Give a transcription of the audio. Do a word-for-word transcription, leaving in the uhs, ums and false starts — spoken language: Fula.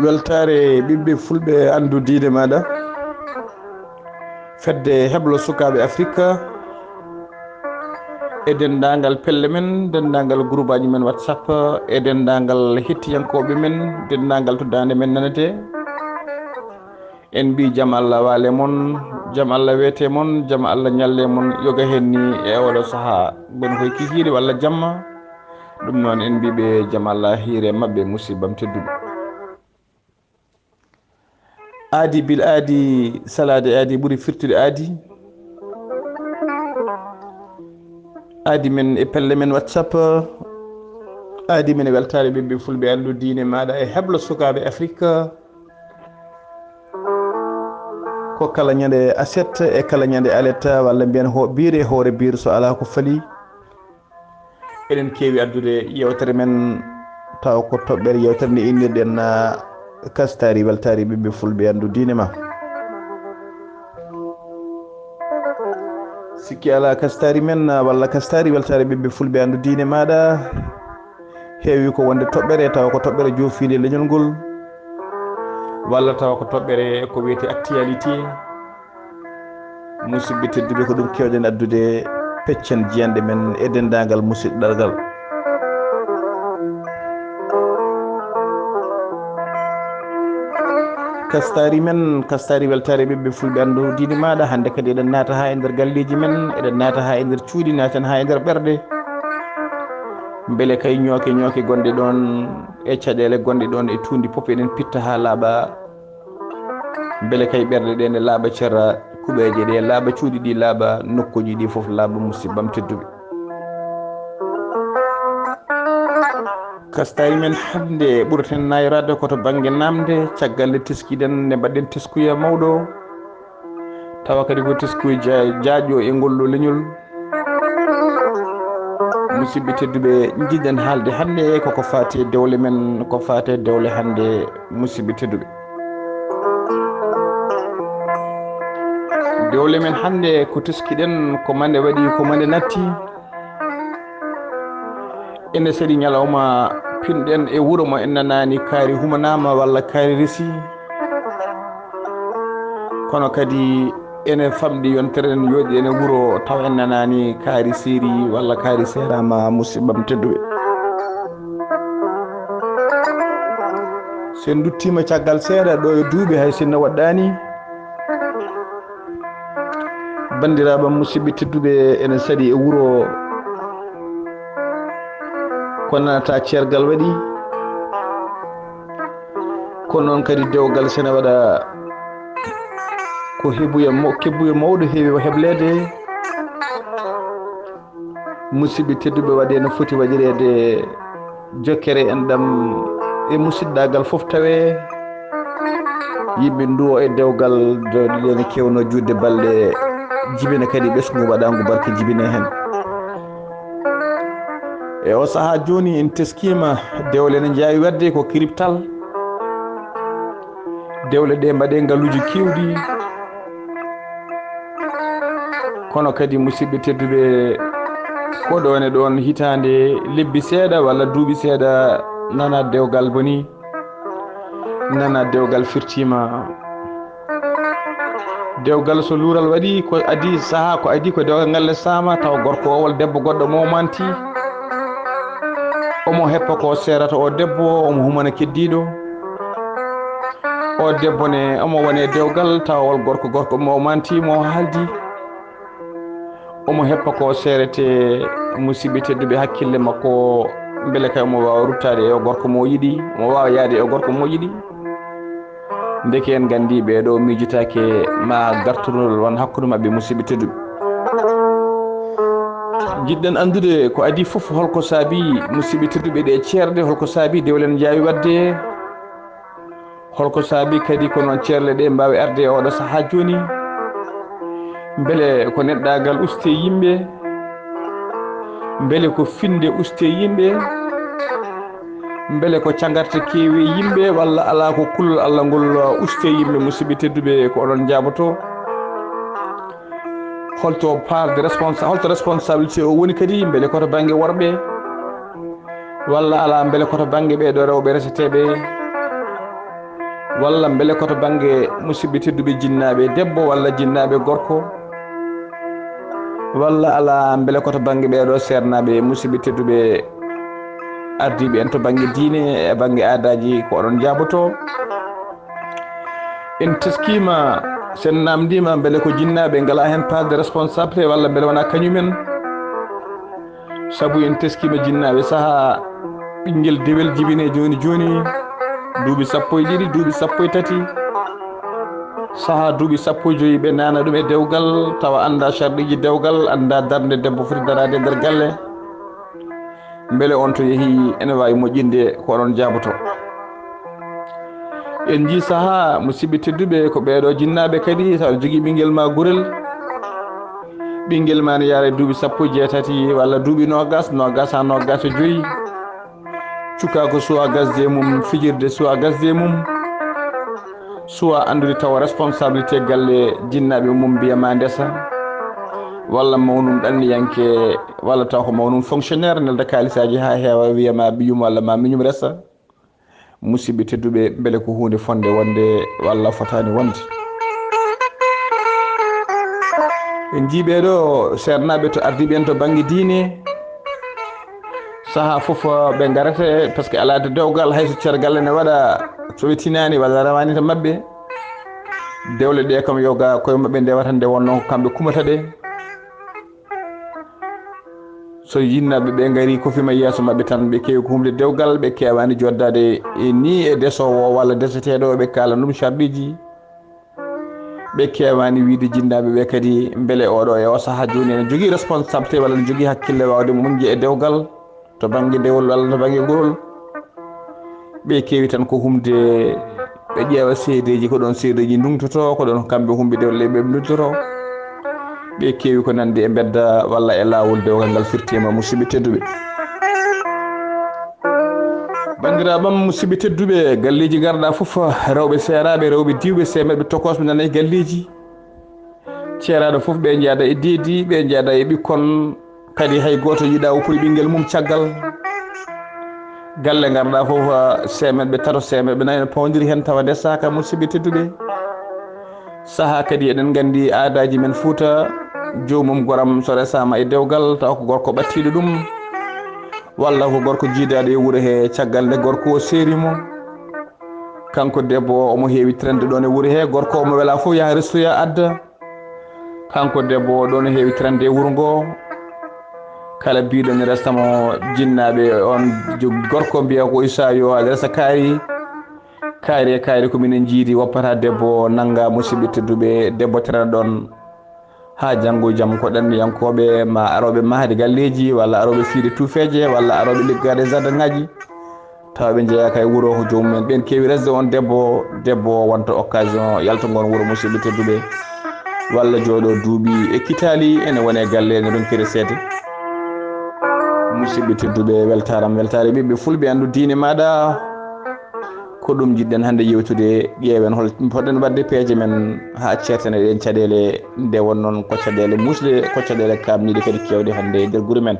Weltaare ɓiɓɓe fulɓe, anndu diine maaɗa. Fedde heblo sukaaɓe Afrika e denndaangal pelle men, denndaangal groupeaji men WhatsApp, e denndaangal hettiyankooɓe men, denndaangal to daande men nanetee. En mbi jam Allah waale mon, jam Allah weete mon, jam Allah ñalle mon, yoga hen ni e oɗo saha. Bon koye kikiiɗe walla jamma. Ɗum noon en mbiɓe jam Allah hiire maɓɓe, musibbam tedduɓe. Aadi bil aadi, salaade aadi ɓuri firtude aadi. Aadi men e pelle men WhatsApp. Aadi men e weltaare ɓiɓɓe fulɓe, anndu diine maaɗa e heblo sukaaɓe Afrika. Ko kala ñande aset e kala ñande alet, walla mbiyen ho-, biire e hoore biir, so alaa ko fali. Eɗen keewi addude yewtere men, tawa ko toɓɓere yewtere nde innirɗen, ah, Kastaari Weltaari ɓiɓɓe fulɓe, anndu diine ma. Sikki alaa, Kastaari men, ah, walla Kastaari Weltaari ɓiɓɓe fulɓe, anndu diine maaɗa, heewi ko wonde toɓɓere, tawa ko toɓɓere joofiinde leñol ngol, walla tawa ko toɓɓere ko wiyetee actualité. Musidɓe tedduɓe, ko ɗum keewɗen addude peccen jiyanɗe men e denndaangal musidɗal ngal. Kastaari men, Kastaari Weltaare ɓiɓɓe fulɓe, anndu diine maaɗa, hannde kadi eɗen naata haa e nder galleeji men, eɗen naata haa e nder cuuɗi, naaten haa e nder ɓerɗe. Mbele kay ñooke ñooke gonɗe ɗoon e caɗeele gonɗe ɗoon e tuundi fof eɗen pitta haa laaɓa. Mbele kay ɓerɗe ɗe ne laaɓa, cera kuɓeeje ɗe laaɓa, cuuɗi ɗi laaɓa, nokkuuji ɗi fof laaɓa, musibbam tedduɓe. Kastaari men hannde ɓurten nayraade ko to bannge naamnde, caggal nde teskiɗen, nde mbaɗɗen teskuya mawɗo, tawa kadi ko teskuya ja-, jaaƴo e ngol ɗo leñol. Musidɓe tedduɓe, njiɗɗen haalde hannde koko faati e dewle men, ko faati e dewle hannde, musidɓe tedduɓe. Dewle men hannde ko teskiɗen, ko mande waɗi, ko mande natti. Ene seeɗi ñalawma pinɗen e wuro mo en nanaani kaari humanaama walla kaari resi. Kono kadi ene famɗi yontere en yooɗi ene wuro taw en nanaani kaari seeri walla kaari seeraama, musibbam tedduɓe. So en nduttiima caggal seeɗa ɗo e duuɓi hay sinno waɗɗaani, banndiraaɓe am, musidɓe tedduɓe, ene saɗi e wuro ko nanata ceergal waɗi, ko noon kadi dewgal sene waɗa ko hebuya mo-, kebuya mawɗo heewi hebleede. Musidɓe tedduɓe, waɗi no foti waɗireede jokkere en ɗam e musidɗagal fof tawe yimɓe nduwo e dewgal dewɗe ɗe ne kewno juutde balɗe jibina kadi ɓesngu waɗangu barke jibine heen. E o sahaa jooni en teskiima dewle ne njaawi waɗde ko kiribtal. Dewle ɗe mbaɗe ngaluuji keewɗi. Kono kadi, musidɓe tedduɓe, ko ɗoon e ɗoon hitaande, lebbi seeɗa walla duuɓi seeɗa, nana dewgal boni, nana dewgal firtiima. Dewgal so luural waɗi, ko adii sahaa, ko adii ko dewgal ngal lessaama, tawa gorko o walla debbo goɗɗo mo manti, omo heppa ko seerata o debbo, omo humana keddiiɗo. O debbo ne, omo wone dewgal, tawa wol gorko, gorko mo manti, mo haaldi. Omo heppa ko seerete, musidɓe tedduɓe, hakkille makko, mbele kay omo waawa ruttaade e o gorko mo yiɗi, omo waawa yaade e o gorko mo yiɗi. Ndeke en nganndi ɓee ɗo miijitaake ma garturnol won hakkunde maɓɓe, musidɓe tedduɓe. Jiɗɗen anndude ko adii fof, holko saabii, musidɓe tedduɓe, ɗe ceerɗe, holko saabii dewle ne njaawi waɗde? Holko saabii kadi ko noon ceerle ɗe mbaawi arde e oɗo sahaa jooni? Mbele ko neɗɗaagal usti yimɓe? Mbele ko finde usti yimɓe? Mbele ko cagarte keewi yimɓe, walla alaa ko kullol Allah ngol usti yimɓe? Musidɓe tedduɓe, ko oɗon njaaboto. Holto part de responsa holto responsabilité o woni kadi, mbele ko to bannge worɓe, walla alaa, mbele ko to bannge ɓee ɗoo rewɓe reseteeɓe, walla mbele ko to bannge musidɓe tedduɓe jinnaaɓe debbo walla jinnaaɓe gorko, walla alaa, mbele ko to bannge ɓee ɗoo seernaaɓe musidɓe tedduɓe ardiiɓe en to bannge diine e bannge aadaaji, ko oɗon njaabotoo. En teskiima, sen naamndiima mbele ko jinnaaɓe ngalaa heen part de responsabilité walla mbele wonaa kañumen. Sabu en teskiima jinnaaɓe sahaa ɓinngel dewel jibinee jooni jooni, duuɓi sappo e ɗiɗi, duuɓi sappo e tati, sahaa duuɓi sappo e joyi ɓe naana ɗum e dewgal, tawa anndaa sarɗiiji dewgal, anndaa darnde debbo foti daraade e nder galle. Mbele on to yehii ene waawi moƴƴinde, ko oɗon njaabotoo. En njii sahaa, musidɓe tedduɓe, ko ɓee ɗoo jinnaaɓe kadi, so aɗa jogii ɓinngel maa gurel, ɓinngel maa ne yaara e duuɓi sappo e jeetati walla duuɓi noogas, noogas haa noogas e joyi. Cukaaku suwaa gasde e mum, fijirde suwaa gasde e mum, suwaa anndude tawa responsabilité galle jinnaaɓe mum mbiya ma ndesa, walla mawnum ɗanniyanke, walla taw ko mawnum fonctionnaire nelda kaalisaaji haa heewa wiya ma ɓiyum walla ma miñum resa. Musidɓe tedduɓe, mbele ko huunde fonde wonde walla fotaani wonde? En njii ɓee ɗoo seernaaɓe to ardiiɓe en to bannge diine, sahaa fof ɓe ngarata, parce que alaa de dewgal, hay so ceer galle ne waɗa, so ɓe tinaani walla rewaani to maɓɓe, dewle ɗe kam yoga koye maɓɓe ndewata nde wonno ko kamɓe kumata ɗe. So jinnaaɓe ɓe ngari kofima yeeso maɓɓe tan, ɓe keewi ko humde dewgal, ɓe keewaani joddaade e ni e desoowo o walla deseteeɗo o, ɓe kaala ɗum sarɗiiji. Ɓe keewaani wiide jinnaaɓe ɓe kadi mbele oɗo e o sahaa jooni ene jogii responsabilité walla ene jogii hakkille waawde moƴƴe e dewgal to bannge dewol walla to bannge gurol. Ɓe keewi tan ko humde, ɓe ƴeewa seedeeji, ko ɗoon seedeeji ndungtotoo, ko ɗoon kamɓe humɓe dewle ɓe ndungtotoo. Ɓe keewi ko nande e mbedda walla e laawol dewgal ngal firtiima, musidɓe tedduɓe. Banndiraaɓe am, musidɓe tedduɓe, galleeji ngarɗaa fof, rewɓe seeraaɓe, rewɓe diwɓe, seemedɓe tokosɓe nana e galleeji. Ceeraaɗo fof ɓe njaada e deedi, ɓe njaada e ɓikkon, kadi hay gooto yiɗaa woppude ɓinngel mum caggal. Galle ngarɗaa fof, seemedɓe tato, seemedɓe nayo ne pawondiri heen tawa ndesaaka, musidɓe tedduɓe. Sahaa kadi eɗen nganndi aadaaji men Fuuta, joomum goram so resaama e dewgal tawa ko gorko ɓattiiɗo ɗum, walla ko gorko jiidaaɗo e wuro he caggal nde gorko o seeri mo. Kanko debbo o, omo heewi trende ɗoon e wuro he, gorko omo wela fof yaha restoya adda. Kanko debbo o ɗoon heewi trende e wuro ngo. Kala biiɗo ne resta mo jinnaaɓe on jo-, gorko mbiya ko Issa yo aɗa resa kaari. Kaari e kaari ko minen njiidi woppata debbo o nannga musidɓe tedduɓe debbo trende ɗoon. Haa janngo e jam ko ɗanniyankooɓe ma arooɓe mahde galleeji walla arooɓe fiyde tuufeeje walla arooɓe liggaade jardin ngaji. Tawa ɓe njeeyaaka e wuro ko joomum en. Ɓeen keewi resde on debbo, debbo o wonta occasion yaltugol wuro musidɓe tedduɓe. Walla jooɗo duuɓi e kitaali ene wone galle ene ronkiri seede. Musidɓe tedduɓe, weltaaram weltaare ɓiɓɓe fulɓe anndu diine maaɗa. Ko ɗum njiɗɗen hannde yewtude, ƴeewen hol poɗɗen waɗde peeje men haa ceertene ɗeen caɗeele, nde won noon ko caɗeele muusɗe, ko caɗeele kaamniiɗe kadi keewɗe hannde e nder gure men.